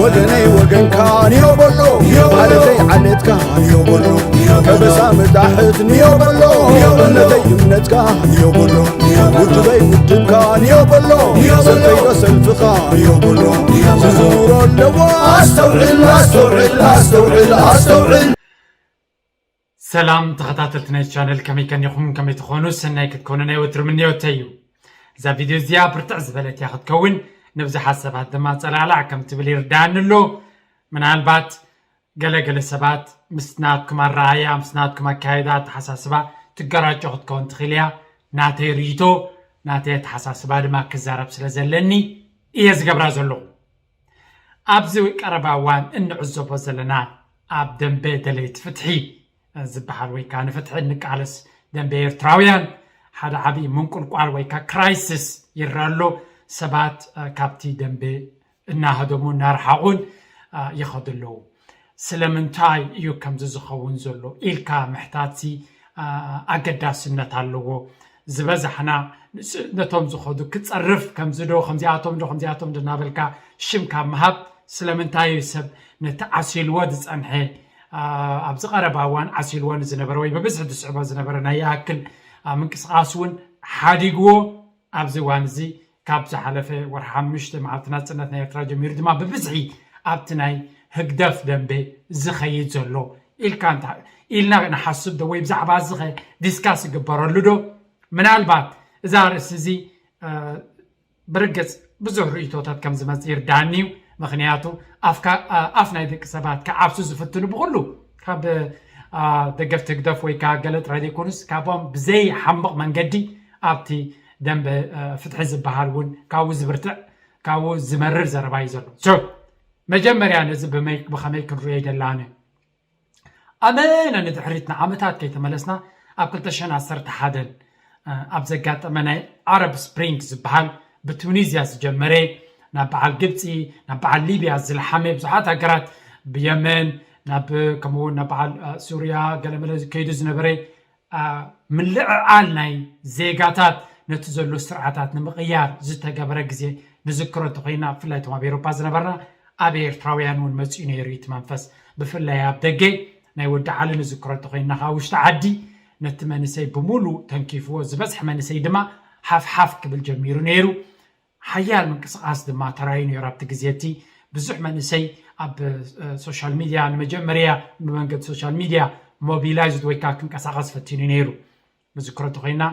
ወገነይ ወገንካ ንዮ በሎ፣ ዓለተይ ዓለትካ ንዮ በሎ፣ ከበሳ መጣሕት ንዮ በሎ፣ እምነተይ እምነትካ ንዮ በሎ፣ ውድበይ ውድብካ ንዮ በሎ፣ ሰልፈይ ሰልፍኻ ንዮ በሎ፣ ዝዝውሮ ኣለዎ። ኣስተውዕል ኣስተውዕል ኣስተውዕል ኣስተውዕል። ሰላም ተኸታተልቲ ናይ ቻነል፣ ከመይ ከኒኹም? ከመይ ትኾኑ? ሰናይ ክትኮኑ ናይ ወትሪ ምንዮተይ እዩ። እዛ ቪድዮ እዚኣ ብርትዕ ዝበለት እያ ክትከውን፣ ንብዙሓት ሰባት ድማ ጸላዕላዕ ከም ትብል ይርዳኣኒ ኣሎ። ምናልባት ገለገለ ሰባት ምስ ናትኩም ኣረኣያ፣ ምስ ናትኩም ኣካይዳ፣ ኣተሓሳስባ ትገራጮ ክትከውን ትኽእል እያ። ናተይ ርእይቶ፣ ናተይ ኣተሓሳስባ ድማ ክዛረብ ስለ ዘለኒ እየ ዝገብራ ዘለኹ። ኣብዚ ቀረባ እዋን እንዕዘቦ ዘለና ኣብ ደንበ ደለይቲ ፍትሒ ዝበሃል ወይ ከዓ ንፍትሒ እንቃለስ ደንበ ኤርትራውያን ሓደ ዓብዪ ምንቁልቋል ወይ ከዓ ክራይሲስ ይረአ ኣሎ። ሰባት ካብቲ ደንበ እናሃደሙ እናረሓቑን ይኸዱ ኣለዉ። ስለምንታይ እዩ ከምዚ ዝኸውን ዘሎ ኢልካ ምሕታትሲ ኣገዳስነት ኣለዎ። ዝበዛሕና ነቶም ዝኸዱ ክፀርፍ ከምዚ ዶ ከምዚኣቶም ዶ ከምዚኣቶም ዶ እናበልካ ሽም ካብ ምሃብ ስለምንታይ እዩ ሰብ ነቲ ዓሲልዎ ዝፀንሐ ኣብዚ ቀረባ እዋን ዓሲልዎ ንዝነበረ ወይ ብብዝሒ ዝስዕቦ ዝነበረ ናይ ይኣክል ምንቅስቃስ እውን ሓዲግዎ ኣብዚ እዋን እዚ ካብ ዝሓለፈ ወርሒ ሓሙሽተ መዓልቲ ናፅነት ናይ ኤርትራ ጀሚሩ ድማ ብብዝሒ ኣብቲ ናይ ህግደፍ ደንበ ዝኸይድ ዘሎ ኢልካ ኢልና ንሓስብ ዶ ወይ ብዛዕባ እዚ ኸ ዲስካስ ይግበረሉ ዶ? ምናልባት እዛ ርእሲ እዚ ብርግፅ ብዙሕ ርእይቶታት ከም ዝመፅእ ይርዳኒ እዩ። ምክንያቱ ኣፍ ናይ ደቂ ሰባት ክዓብሱ ዝፍትኑ ብኩሉ ካብ ደገፍቲ ህግደፍ ወይ ከዓ ገለ ጥራይ ዘይኮኑስ ካብኦም ብዘይ ሓምቕ መንገዲ ኣብቲ ደንበ ፍትሒ ዝበሃል እውን ካብኡ ዝብርትዕ ካብኡ ዝመርር ዘረባ እዩ ዘሎ። መጀመርያ ነዚ ብመይ ብኸመይ ክንሪኦ ይደላነ ኣመና ንድሕሪት ንዓመታት ከይተመለስና ኣብ ክልተ ሽሕን ዓሰርተ ሓደን ኣብ ዘጋጠመ ናይ ዓረብ ስፕሪንግ ዝበሃል ብቱኒዝያ ዝጀመረ ናብ በዓል ግብፂ ናብ በዓል ሊብያ ዝለሓመ ብዙሓት ሃገራት ብየመን ናብ ከምኡውን ናብ በዓል ሱርያ ገለመለ ከይዱ ዝነበረ ምልዕዓል ናይ ዜጋታት ነቲ ዘሎ ስርዓታት ንምቕያር ዝተገበረ ግዜ ንዝክሮ እንተኮይና ብፍላይ እቶም ኣብ ኤሮፓ ዝነበርና ኣብ ኤርትራውያን እውን መፂኡ ነይሩ እቲ መንፈስ ብፍላይ ኣብ ደገ ናይ ወዲ ዓሊ ንዝክሮ እንተኮይና ከዓ ውሽጢ ዓዲ ነቲ መንእሰይ ብሙሉ ተንኪፍዎ ዝበዝሐ መንእሰይ ድማ ሓፍሓፍ ክብል ጀሚሩ ነይሩ ሓያል ምንቅስቃስ ድማ ተራዩ ነይሩ ኣብቲ ግዜ እቲ ብዙሕ መንእሰይ ኣብ ሶሻል ሚድያ ንመጀመርያ ብመንገዲ ሶሻል ሚድያ ሞቢላይዝድ ወይ ከዓ ክንቀሳቀስ ፈቲኑ ነይሩ ንዝክሮ እንተኮይና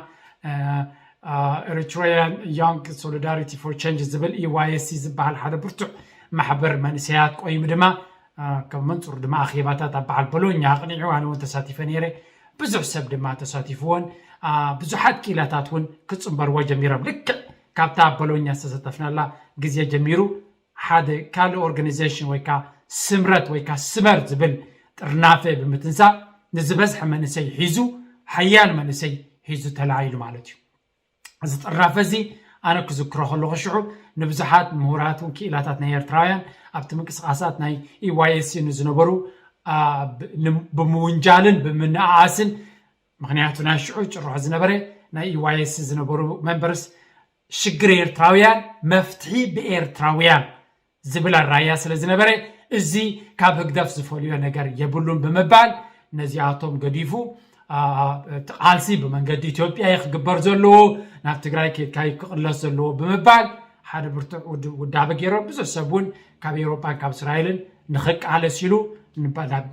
Eritrean Young Solidarity for Change ዝብል E Y S C ዝበሃል ሓደ ብርቱዕ ማሕበር መንእሰያት ቆይሙ ድማ ከም መንፁር ድማ ኣኼባታት ኣብ በዓል ቦሎኛ ኣቕኒዑ ኣነ እውን ተሳቲፈ ነይረ ብዙሕ ሰብ ድማ ተሳቲፍዎን ብዙሓት ክኢላታት እውን ክፅንበርዎ ጀሚሮም ልክዕ ካብታ ኣብ ቦሎኛ ዝተሳተፍናላ ግዜ ጀሚሩ ሓደ ካልእ ኦርጋኒዜሽን ወይ ከዓ ስምረት ወይ ከዓ ስበር ዝብል ጥርናፈ ብምትንሳእ ንዝበዝሐ መንእሰይ ሒዙ ሓያል መንእሰይ ሒዙ ተላዒሉ ማለት እዩ እዚ ጥርናፈ እዚ ኣነ ክዝክሮ ከለኹ ሽዑ ንብዙሓት ምሁራት እውን ክኢላታት ናይ ኤርትራውያን ኣብቲ ምንቅስቃሳት ናይ E Y S C ንዝነበሩ ብምውንጃልን ብምንኣኣስን ምክንያቱ ናይ ሽዑ ጭርሖ ዝነበረ ናይ E Y S C ዝነበሩ መንበርስ ሽግር ኤርትራውያን መፍትሒ ብኤርትራውያን ዝብል ኣራያ ስለ ዝነበረ እዚ ካብ ህግደፍ ዝፈልዮ ነገር የብሉን ብምባል ነዚኣቶም ገዲፉ ቃልሲ ብመንገዲ ኢትዮጵያ ክግበር ዘለዎ ናብ ትግራይ ከድካ ክቕለስ ዘለዎ ብምባል ሓደ ብርቱዕ ውዳበ ገይሮም ብዙሕ ሰብ እውን ካብ ኤውሮጳን ካብ እስራኤልን ንኽቃለስ ኢሉ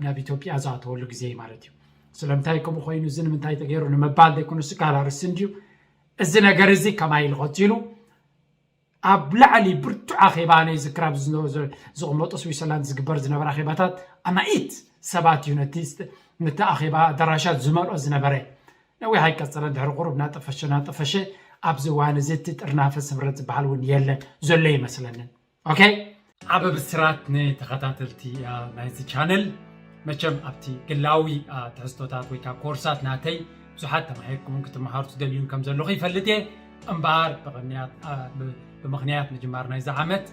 ናብ ኢትዮጵያ ዝኣተወሉ ግዜ ማለት እዩ ስለምንታይ ከምኡ ኮይኑ እዚ ንምንታይ ተገይሩ ንምባል ዘይኮነ ስካላርስ እንድዩ እዚ ነገር እዚ ከማይ ኢሉ ቀፂሉ ኣብ ላዕሊ ብርቱዕ ኣኼባ ናይ ዝክር ኣብ ዝቕመጡ ስዊሰርላንድ ዝግበር ዝነበረ ኣኼባታት ኣማኢት ሰባት እዩ ነቲ ኣኼባ ኣዳራሻት ዝመልኦ ዝነበረ ነዊሕ ኣይቀፀለን ድሕሪ ቁሩብ እናጠፈሸ እናጠፈሸ ኣብዚ እዋን እዚ እቲ ጥርናፈ ስምረት ዝበሃል እውን የለን ዘሎ ይመስለንን ኦኬ ዓቢ ብስራት ንተኸታተልቲ ናይዚ ቻነል መቸም ኣብቲ ግላዊ ትሕዝቶታት ወይ ከዓ ኮርሳት ናተይ ብዙሓት ተማሂርኩምን ክትመሃሩ ትደልዩን ከም ዘለኹ ይፈልጥ እየ እምበኣር ብምኽንያት ምጅማር ናይዚ ዓመት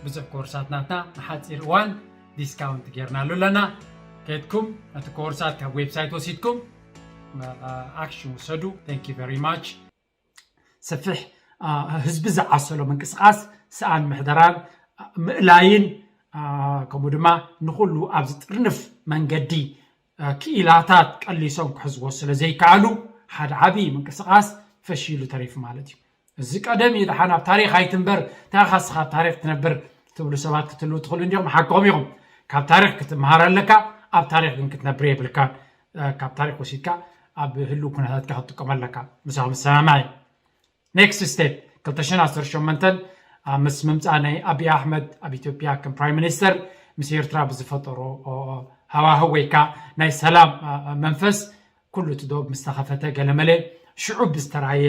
ብዙሕ ኮርሳት ናትና ንሓፂር እዋን ዲስካውንት ጌርናሉ ኣለና ከድኩም ነቲ ኮርሳት ካብ ዌብሳይት ወሲድኩም ኣክሽን ውሰዱ thank you very much ሰፊሕ ህዝቢ ዝዓሰሎ ምንቅስቃስ ሰኣን ምሕደራን ምእላይን ከምኡ ድማ ንኩሉ ኣብዚ ጥርንፍ መንገዲ ክኢላታት ቀሊሶም ክሕዝዎ ስለ ዘይከኣሉ ሓደ ዓብዪ ምንቅስቃስ ፈሺሉ ተሪፉ ማለት እዩ። እዚ ቀደም እዩ ደሓን ኣብ ታሪክ ኣይትንበር፣ እንታይ ኢኻ ንስኻ ኣብ ታሪክ ትነብር ትብሉ ሰባት ክትህልዉ ትኽእሉ እንዲኹም፣ ሓቅኹም ኢኹም። ካብ ታሪክ ክትመሃር ኣለካ፣ ኣብ ታሪክ ግን ክትነብር የብልካን። ካብ ታሪክ ወሲድካ ኣብ ህልው ኩነታትካ ክትጥቀም ኣለካ። ምሳኹም ዝሰማማዕ እዩ። ኔክስት ስቴፕ ክልተ ሽሕን ዓሰርተ ሸሞንተን ምስ ምምፃእ ናይ ኣብይ ኣሕመድ ኣብ ኢትዮጵያ ከም ፕራይም ሚኒስተር ምስ ኤርትራ ብዝፈጠሮ ሃዋህው ወይ ከዓ ናይ ሰላም መንፈስ ኩሉ እቲ ዶብ ምስ ተኸፈተ ገለመለ ሽዑ ብዝተራየ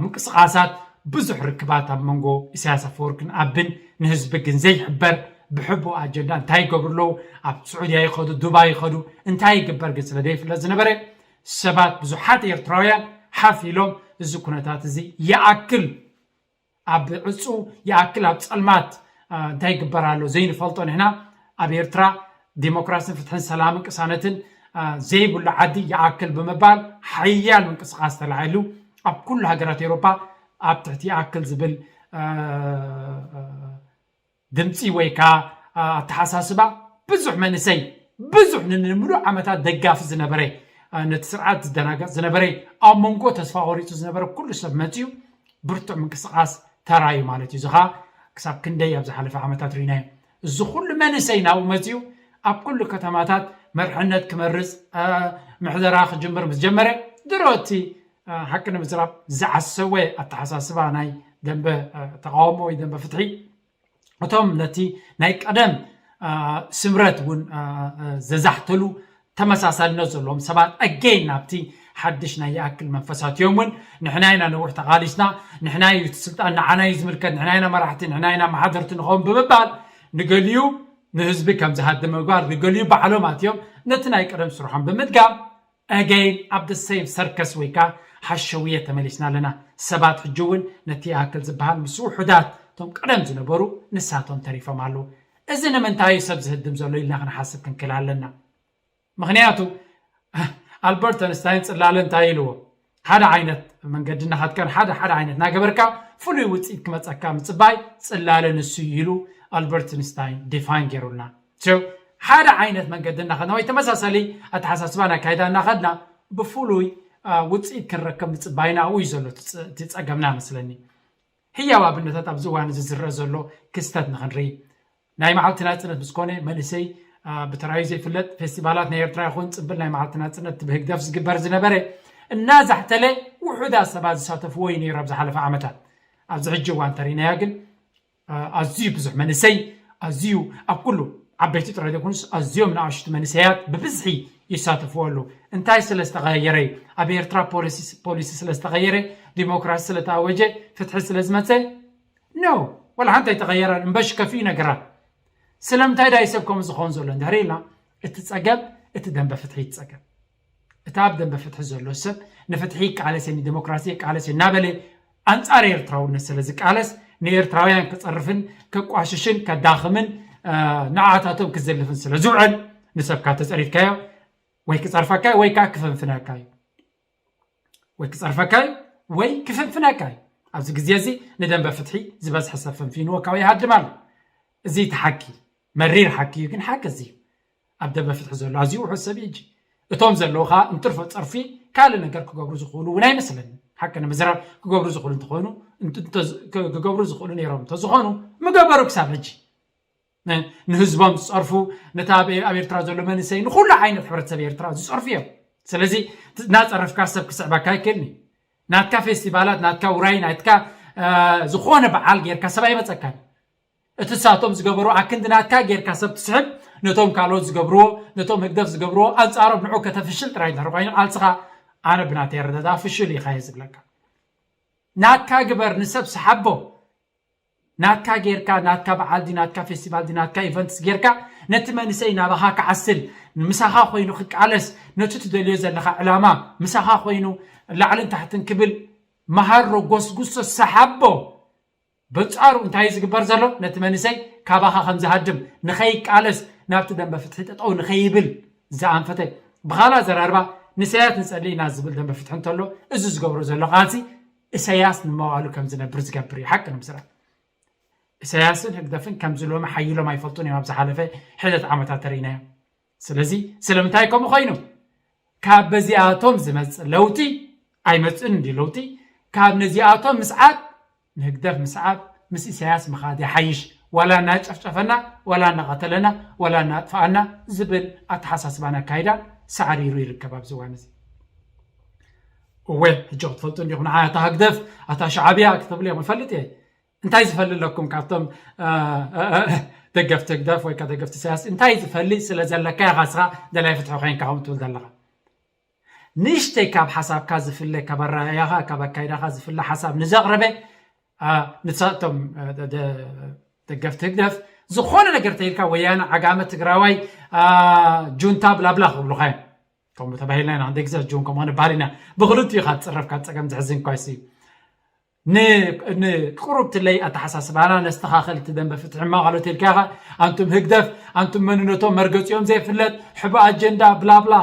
ምንቅስቃሳት ብዙሕ ርክባት ኣብ መንጎ ኢሳያስ ኣፈወርቅን ኣብን ንህዝቢ ግን ዘይሕበር ብሕቡ ኣጀንዳ እንታይ ይገብሩ ኣለዉ፣ ኣብ ስዑድያ ይኸዱ፣ ዱባይ ይኸዱ፣ እንታይ ይግበር ግን ስለ ዘይፍለጥ ዝነበረ ሰባት ብዙሓት ኤርትራውያን ሓፍ ኢሎም እዚ ኩነታት እዚ ይኣክል ኣብ ዕፁ ይኣክል ኣብ ፀልማት እንታይ ይግበር ኣሎ ዘይንፈልጦ ንሕና ኣብ ኤርትራ ዲሞክራስን ፍትሕን ሰላምን ቅሳነትን ዘይብሉ ዓዲ ይኣክል ብምባል ሓያል ምንቅስቃስ ተላዒሉ ኣብ ኩሉ ሃገራት ኤውሮፓ ኣብ ትሕቲ ይኣክል ዝብል ድምፂ ወይ ከዓ ኣተሓሳስባ ብዙሕ መንእሰይ ብዙሕ ንምሉእ ዓመታት ደጋፊ ዝነበረ ነቲ ስርዓት ዝደናገፅ ዝነበረ ኣብ መንጎ ተስፋ ቆሪፁ ዝነበረ ኩሉ ሰብ መፅዩ ብርቱዕ ምንቅስቃስ ተራዩ ማለት እዩ። እዚ ከዓ ክሳብ ክንደይ ኣብ ዝሓለፈ ዓመታት ርኢናዮ። እዚ ኩሉ መንእሰይ ናብኡ መፅዩ ኣብ ኩሉ ከተማታት መርሕነት ክመርፅ ምሕደራ ክጅምር ምስ ጀመረ ድሮ እቲ ሓቂ ንምዝራብ ዝዓሰወ ኣተሓሳስባ ናይ ደንበ ተቃውሞ ወይ ደንበ ፍትሒ እቶም ነቲ ናይ ቀደም ስምረት እውን ዘዛሕተሉ ተመሳሳልነት ዘለዎም ሰባት ኣገይን ናብቲ ሓድሽ ናይ ይኣክል መንፈሳት እዮም እውን ንሕና ኢና ነዊሕ ተቓሊስና ንሕና እዩ እቲ ስልጣን ንዓና እዩ ዝምልከት ንሕና ኢና መራሕቲ ንሕና ኢና መሓደርቲ ንኸውን ብምባል ንገሊዩ ንህዝቢ ከም ዝሃድም ምግባር ንገሊዩ ባዕሎም ኣትዮም ነቲ ናይ ቀደም ስርሖም ብምድጋም ኣገይን ኣብ the same circus ወይ ከዓ ሓሸውየ ተመሊስና ኣለና ሰባት ሕጂ እውን ነቲ ይኣክል ዝበሃል ምስ ውሑዳት እቶም ቀደም ዝነበሩ ንሳቶም ተሪፎም ኣለዉ እዚ ንምንታይ እዩ ሰብ ዝህድም ዘሎ ኢልና ክንሓስብ ክንክእል ኣለና ምክንያቱ ኣልበርት ኣንስታይን ፅላለ እንታይ ኢልዎ ሓደ ዓይነት መንገዲ እናኸድካን ሓደ ሓደ ዓይነት እናገበርካ ፍሉይ ውፅኢት ክመፀካ ምፅባይ ፅላለ ንሱ ኢሉ ኣልበርት ኣንስታይን ዲፋይን ገይሩልና ሓደ ዓይነት መንገዲ እናኸድና ወይ ተመሳሳሊ ኣተሓሳስባን ኣካይዳ እናኸድና ብፍሉይ ውፅኢት ክንረከብ ምፅባይና ኣብኡ እዩ ዘሎ እቲ ፀገምና መስለኒ ህያው ኣብነታት ኣብዚ እዋን እዚ ዝረአ ዘሎ ክስተት ንክንርኢ ናይ መዓልቲ ናፅነት ምስ ኮነ መንእሰይ ብተራዩ ዘይፍለጥ ፌስቲቫላት ናይ ኤርትራ ይኹን ፅምብል ናይ መዓልቲ ናፅነት ብህግደፍ ዝግበር ዝነበረ እናዛሕተለ ውሑዳት ሰባት ዝሳተፍዎ እዩ ነይሩ ኣብ ዝሓለፈ ዓመታት ኣብዚ ሕጂ እዋን ተሪናዮ ግን ኣዝዩ ብዙሕ መንእሰይ ኣዝዩ ኣብ ኩሉ ዓበይቲ ጥራይ ዘይኮኑስ ኣዝዮም ንኣሽቱ መንእሰያት ብብዝሒ ይሳተፍዎ ኣለዉ እንታይ ስለ ዝተቐየረ እዩ ኣብ ኤርትራ ፖሊሲ ስለ ዝተቐየረ ዲሞክራሲ ስለ ተኣወጀ ፍትሒ ስለ ዝመፀ no ዋላ ሓንቲ ኣይተቐየረን እምበሽ ከፊኡ ነገራት ስለምንታይ ዳይ ሰብ ከምኡ ዝኸውን ዘሎ እንድሕር ኢልና እቲ ፀገም እቲ ደንበ ፍትሒ እዩ ፀገም እቲ ኣብ ደንበ ፍትሒ ዘሎ ሰብ ንፍትሒ ይቃለስ ንዲሞክራሲ ይቃለስ እናበለ ኣንፃር ኤርትራውነት ስለ ዝቃለስ ንኤርትራውያን ክፀርፍን ከቋሽሽን ከዳኽምን ንዓታቶም ክዘልፍን ስለ ዝውዕል ንሰብካ ተፀሪፍካዮ ወይ ክፀርፈካ ወይ ከዓ ክፍንፍነካ እዩ ወይ ክፀርፈካ እዩ ወይ ክፍንፍነካ እዩ ኣብዚ ግዜ እዚ ንደንበ ፍትሒ ዝበዝሐ ሰብ ፈንፊንዎ ካብ ይሃድም ኣሎ እዚ እቲ ሓቂ መሪር ሓቂ እዩ ግን ሓቂ እዚ እዩ ኣብ ደንበ ፍትሒ ዘሎ ኣዝዩ ውሑድ ሰብ እዩ እቶም ዘለዉ ከዓ እንትርፎ ፀርፊ ካልእ ነገር ክገብሩ ዝኽእሉ እውን ኣይመስለኒ ሓቂ ንምዝራብ ክገብሩ ዝኽእሉ እንትኾኑ ክገብሩ ዝኽእሉ ነይሮም እንተዝኾኑ ምገበሩ ክሳብ ሕጂ ንህዝቦም ዝፀርፉ ነቲ ኣብ ኤርትራ ዘሎ መንእሰይ ንኩሉ ዓይነት ሕብረተሰብ ኤርትራ ዝፀርፉ እዮም ስለዚ እናፀረፍካ ሰብ ክስዕበካ ኣይክእልኒ ናትካ ፌስቲቫላት ናትካ ውራይ ናትካ ዝኾነ በዓል ጌርካ ሰብ ኣይመፀካን እቲ ሳቶም ዝገበሩ ኣክንዲ ናትካ ጌርካ ሰብ ትስሕብ ነቶም ካልኦት ዝገብርዎ ነቶም ህግደፍ ዝገብርዎ ኣንፃሮም ንዑ ከተፍሽል ጥራይ እንድሕር ኮይኑ ቃልስኻ ኣነ ብናተይ ኣረዳዳ ፍሽል ኢኻ እየ ዝብለካ ናትካ ግበር ንሰብ ሰሓቦ ናትካ ጌርካ ናትካ በዓል ድዩ ናትካ ፌስቲቫል ድዩ ናትካ ኢቨንትስ ጌርካ ነቲ መንእሰይ ናባኻ ክዓስል ምሳኻ ኮይኑ ክቃለስ ነቲ ትደልዮ ዘለኻ ዕላማ ምሳኻ ኮይኑ ላዕልን ታሕትን ክብል መሃሮ ጎስጉሶ ሰሓቦ በንጻሩ እንታይ ዝግበር ዘሎ ነቲ መንእሰይ ካባኻ ከም ዝሃድም ንኸይቃለስ ናብቲ ደንበ ፍትሒ ጠጠው ንኸይብል ዝኣንፈተ ብኻላ ዘራርባ ንሰያት ንጸሊ ኢና ዝብል ደንበ ፍትሒ እንተሎ እዚ ዝገብሮ ዘሎ ቃልሲ እሰያስ ንመዋሉ ከም ዝነብር ዝገብር እዩ ሓቂ ንምስራት ኢሳያስን ህግደፍን ከምዚ ሎሚ ሓይሎም ኣይፈልጡን እዮም። ኣብ ዝሓለፈ ሕደት ዓመታት ተርእናዮም። ስለዚ ስለምንታይ ከምኡ ኮይኑ? ካብ በዚኣቶም ዝመፅእ ለውጢ ኣይመፅእን እንዲ ለውጢ። ካብ ነዚኣቶም ምስዓብ፣ ንህግደፍ ምስዓብ፣ ምስ ኢሳያስ ምኻድ ይሓይሽ። ዋላ እናጨፍጨፈና፣ ዋላ እናቐተለና፣ ዋላ እናጥፍኣና ዝብል ኣተሓሳስባን ኣካይዳን ሳዕሪሩ ይርከብ ኣብዚ እዋን እዚ። እወ፣ ሕጂ ክትፈልጡ እንዲኹም፣ ንዓ ኣታ ህግደፍ፣ ኣታ ሻዕብያ ክትብሉ እዮም። እፈልጥ እየ። እንታይ ዝፈሊ ኣለኩም ካብቶም ደገፍቲ ህግደፍ ወይ ደገፍቲ ኢሳያስ? እንታይ ዝፈሊ ስለ ዘለካ ኢኻ ንስኻ ደላይ ፍትሒ ኮይንካ ከምኡ ትብል ዘለኻ? ንእሽተይ ካብ ሓሳብካ ዝፍለ፣ ካብ ኣረኣእያኻ፣ ካብ ኣካይዳኻ ዝፍለ ሓሳብ ንዘቕረበ፣ ንሳቶም ደገፍቲ ህግደፍ ዝኾነ ነገር ተይልካ፣ ወያነ፣ ዓጋመ፣ ትግራዋይ፣ ጁንታ፣ ብላብላ ክብሉኻ እዮም። ከምኡ ተባሂልና ኢና ክንደይ ግዜ ጁን ከምኡ ንባሃል ኢና። ብክልቲኡ ኢኻ ትፅረፍ፣ ካብ ፀገም ዘሕዝን እኳ እዩ። ንቁሩብ ትለይ ኣተሓሳስባና ነስተኻኸል፣ እቲ ደንበ ፍትሒ ሕማቕ ኣሎ ተልካ ኢኻ። ኣንቱም ህግደፍ፣ ኣንቱም መንነቶም መርገፂኦም ዘይፍለጥ፣ ሕቡ ኣጀንዳ፣ ብላብላ።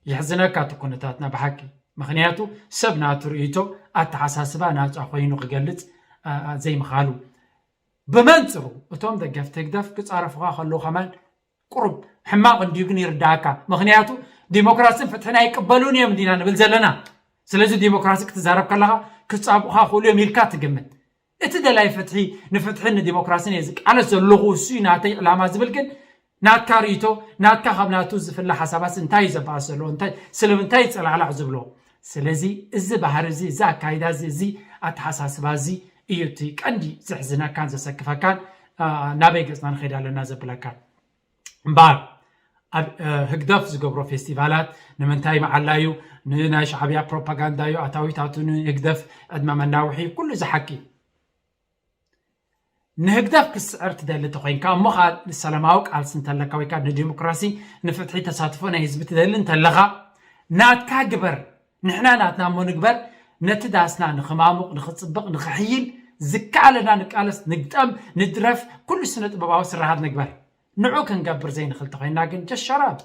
የሕዝነካ እቲ ኩነታትና ብሓቂ። ምኽንያቱ ሰብ ናቱ ርእይቶ፣ ኣተሓሳስባ ናፃ ኮይኑ ክገልፅ ዘይምኻሉ። ብመንፅሩ እቶም ደገፍቲ ህግደፍ ክፃረፉኻ ከለዉ ከማን ቁሩብ ሕማቕ እንድዩ ግን ይርዳእካ። ምኽንያቱ ዲሞክራስን ፍትሕን ኣይቅበሉን እዮም እንዲና ንብል ዘለና። ስለዚ ዲሞክራሲ ክትዛረብ ከለኻ ክጻብኡኻ ክእሉ እዮም ኢልካ ትግምት። እቲ ደላይ ፍትሒ፣ ንፍትሕን ንዲሞክራስን እየ ዝቃለስ ዘለኹ፣ እሱ እዩ ናተይ ዕላማ ዝብል ግን ናትካ ርእይቶ፣ ናትካ ካብ ናቱ ዝፍለ ሓሳባት እንታይ እዩ ዘበኣስ ዘለዎ? እንታይ፣ ስለምንታይ ይጸላዕላዕ ዝብሎ? ስለዚ እዚ ባህሪ እዚ፣ እዚ ኣካይዳ እዚ፣ እዚ ኣተሓሳስባ እዚ እዩ እቲ ቀንዲ ዘሕዝነካን ዘሰክፈካን፣ ናበይ ገጽና ንኸይድ ኣለና ዘብለካን። እምበኣር ኣብ ህግደፍ ዝገብሮ ፌስቲቫላት ንምንታይ መዓላ እዩ? ንናይ ሻዕብያ ፕሮፓጋንዳ እዩ። ኣታዊታቱ ንህግደፍ ዕድመ መናውሒ፣ ኩሉ እዚ ሓቂ እዩ። ንህግደፍ ክስዕር ትደሊ እንተኮይንካ እሞ ከዓ ንሰላማዊ ቃልሲ እንተለካ ወይ ከዓ ንዲሞክራሲ ንፍትሒ ተሳትፎ ናይ ህዝቢ ትደሊ እንተለካ ናትካ ግበር። ንሕና ናትና እሞ ንግበር። ነቲ ዳስና ንክማሙቕ ንክፅብቕ ንክሕይል ዝከኣለና ንቃለስ ንግጠም ንድረፍ ኩሉ ስነ ጥበባዊ ስራሃት ንግበር። ንዑ ክንገብር ዘይንኽእል ተኮይና ግን ጀሸራብ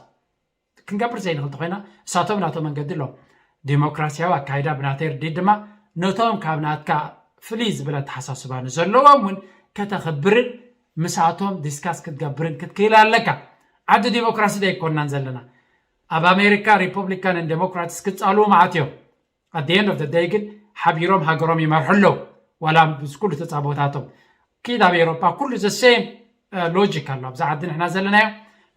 ክንገብር ዘይንኽእል ተኮይና እሳቶም ናቶም መንገዲ ኣለዎም። ዲሞክራሲያዊ ኣካይዳ ብናተይ ርድኢት ድማ ነቶም ካብ ናትካ ፍልይ ዝበለ ኣተሓሳስባ ንዘለዎም እውን ከተኽብርን ምሳቶም ዲስካስ ክትገብርን ክትክእል ኣለካ። ዓዲ ዲሞክራሲ ዶ ኣይኮንናን ዘለና? ኣብ ኣሜሪካ ሪፐብሊካንን ዴሞክራትስ ክጻልዉ መዓት እዮም። At the end of the day ግን ሓቢሮም ሃገሮም ይመርሑ ኣለዉ። ዋላ ምስ ኩሉ ተጻቦታቶም ኪድ ኣብ ኤሮፓ ኩሉ the same logic ኣሎ። ኣብዚ ዓዲ ንሕና ዘለናዮ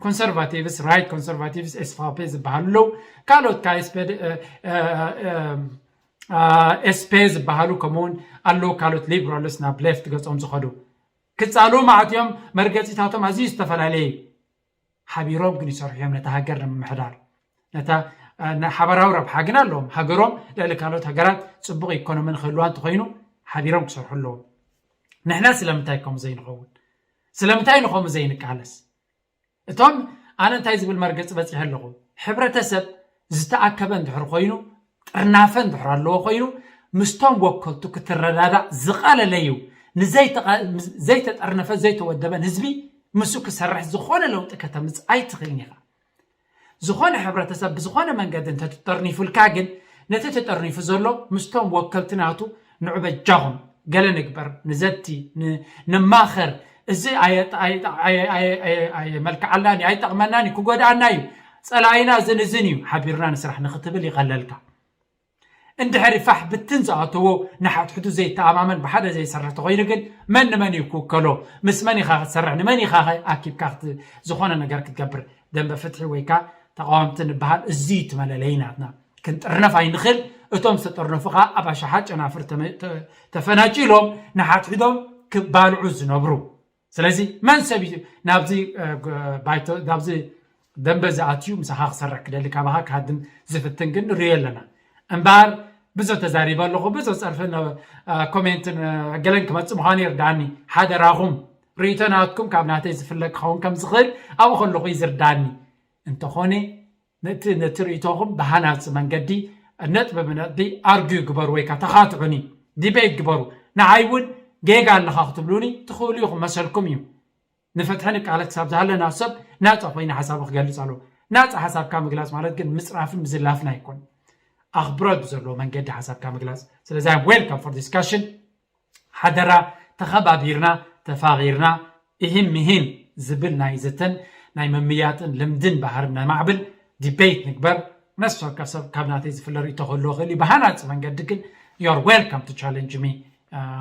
ኮንሰርቫቲቭስ፣ ራይት ኮንሰርቫቲቭስ፣ ኤስፋፔ ዝበሃሉ ኣለዉ። ካልኦት ካብ ኤስፔ ዝበሃሉ ከምኡውን ኣለዉ ካልኦት ሊብራልስ ናብ ሌፍት ገጾም ዝኸዱ ክጻልዉ መዓት እዮም። መርገጺታቶም ኣዝዩ ዝተፈላለየ እዩ። ሓቢሮም ግን ይሰርሑ እዮም ነታ ሃገር ንምምሕዳር። ነታ ሓበራዊ ረብሓ ግን ኣለዎም። ሃገሮም ልዕሊ ካልኦት ሃገራት ፅቡቕ ኢኮኖሚ ንክህልዋ እንተኮይኑ ሓቢሮም ክሰርሑ ኣለዎም። ንሕና ስለምንታይ ከምኡ ዘይንኸውን? ስለምንታይ ንኸምኡ ዘይንቃለስ? እቶም ኣነ እንታይ ዝብል መርገፂ በፂሐ ኣለኹ? ሕብረተሰብ ዝተኣከበ እንድሕር ኮይኑ ጥርናፈ እንድሕር ኣለዎ ኮይኑ ምስቶም ወከልቱ ክትረዳዳእ ዝቐለለ እዩ። ንዘይተጠርነፈ ዘይተወደበን ህዝቢ ምስኡ ክሰርሕ ዝኾነ ለውጢ ከተምፅእ ኣይትኽእልን ኢኻ። ዝኾነ ሕብረተሰብ ብዝኾነ መንገዲ እንተተጠርኒፉልካ ግን ነቲ ተጠርኒፉ ዘሎ ምስቶም ወከልቲ ናቱ ንዑ በጃኹም ገለ ንግበር፣ ንዘቲ፣ ንማኸር፣ እዚ ኣየመልክዓልናን እዩ ኣይጠቕመናን እዩ ክጎድኣና እዩ ጸላኢና እዝን እዝን እዩ ሓቢርና ንስራሕ ንክትብል ይቐለልካ። እንድሕሪ ፋሕ ብትን ዝኣተዎ ንሓድሕዱ ዘይተኣማመን ብሓደ ዘይሰርሕ ተኮይኑ ግን መን ንመን እዩ ክውከሎ? ምስ መን ኢኻ ክትሰርሕ? ንመን ኢኻ ኣኪብካ ዝኾነ ነገር ክትገብር? ደንበ ፍትሒ ወይ ከዓ ተቃወምቲ ንበሃል እዚ እዩ እቲ መለለይ ናትና። ክንጥርነፍ ኣይንኽእል። እቶም ዝተጠርነፉ ከዓ ኣብ ኣሽሓት ጨናፍር ተፈናጭሎም ንሓድሕዶም ክባልዑ ዝነብሩ ስለዚ መን ሰብ እዩ ናብዚ ባይቶ ናብዚ ደንበ ዝኣትዩ ምሳኻ ክሰርሕ ክደሊ ካባኻ ክሃድም ዝፍትን ግን ንሪኦ ኣለና እምበኣር ብዙ ተዛሪበ ኣለኹ ብዙ ፀርፍን ኮሜንትን ገለን ክመፅእ ምዃኑ ይርዳኒ ሓደራኹም ርእይቶ ናትኩም ካብ ናተይ ዝፍለ ክኸውን ከም ዝኽእል ኣብኡ ከለኹ እዩ ዝርዳኒ እንተኾነ ነቲ ነቲ ርእይቶኹም ብሃናፂ መንገዲ ነጥቢ ብነጥቢ ኣርጊዩ ግበሩ ወይ ከዓ ተኻትዑኒ ዲቤት ግበሩ ንዓይ እውን ጌጋ ኣለኻ ክትብሉኒ ትኽእሉ ኢኹም መሰልኩም እዩ ንፍትሒ ንቃለስ ክሳብ ዝሃለና ሰብ ናፃ ኮይኑ ሓሳቡ ክገልፅ ኣለዎ ናፃ ሓሳብካ ምግላፅ ማለት ግን ምፅራፍን ምዝላፍን ኣይኮን ኣኽብሮት ብዘለዎ መንገዲ ሓሳብካ ምግላፅ ስለዚ I'm welcome for discussion ሓደራ ተኸባቢርና ተፋቒርና ኢሂን ምሂን ዝብል ናይ ዘተን ናይ ምምያጥን ልምድን ባህርን ነማዕብል። ዲቤት ንግበር። ነፍሲ ወከፍ ሰብ ካብ ናተይ ዝፍለ ርእቶ ክህልዎ ክእል እዩ። ብሃናፂ መንገዲ ግን you're welcome to challenge me።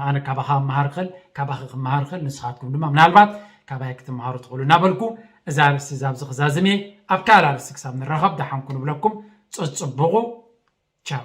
ኣነ ካባኻ ክመሃር ክእል፣ ካባኺ ክመሃር ክእል፣ ንስኻትኩም ድማ ምናልባት ካባይ ክትመሃሩ ትኽእሉ እናበልኩ እዛ ኣርእስቲ እዛ ኣብዚ ክዛዝም እየ። ኣብ ካልእ ኣርእስቲ ክሳብ ንራኸብ ደሓንኩ ንብለኩም። ጽጽብቑ። ቻው።